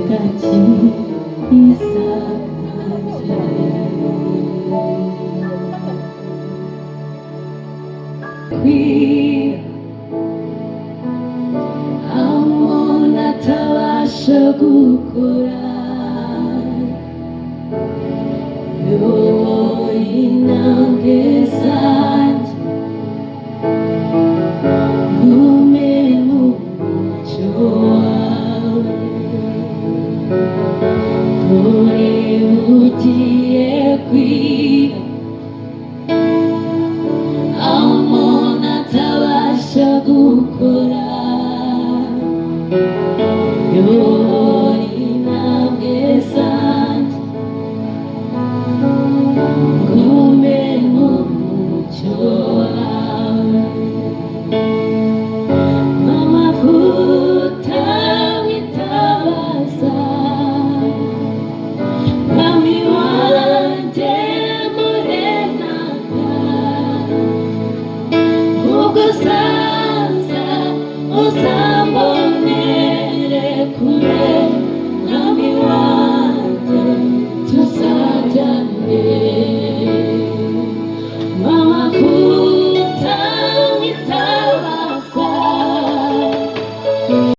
Gakiza kanjye. Kwira aho umuntu atabasha gukora, yobora intambwe zanjye, ngume mu mucyo wawe. Dore bugiye kwira aho umuntu atabasha gukora, yobora intambwe zanjye, ngume mu mucyo wawe. Amavuta mwitabaza, Mwami wanjye murenaka, ubwo uzaza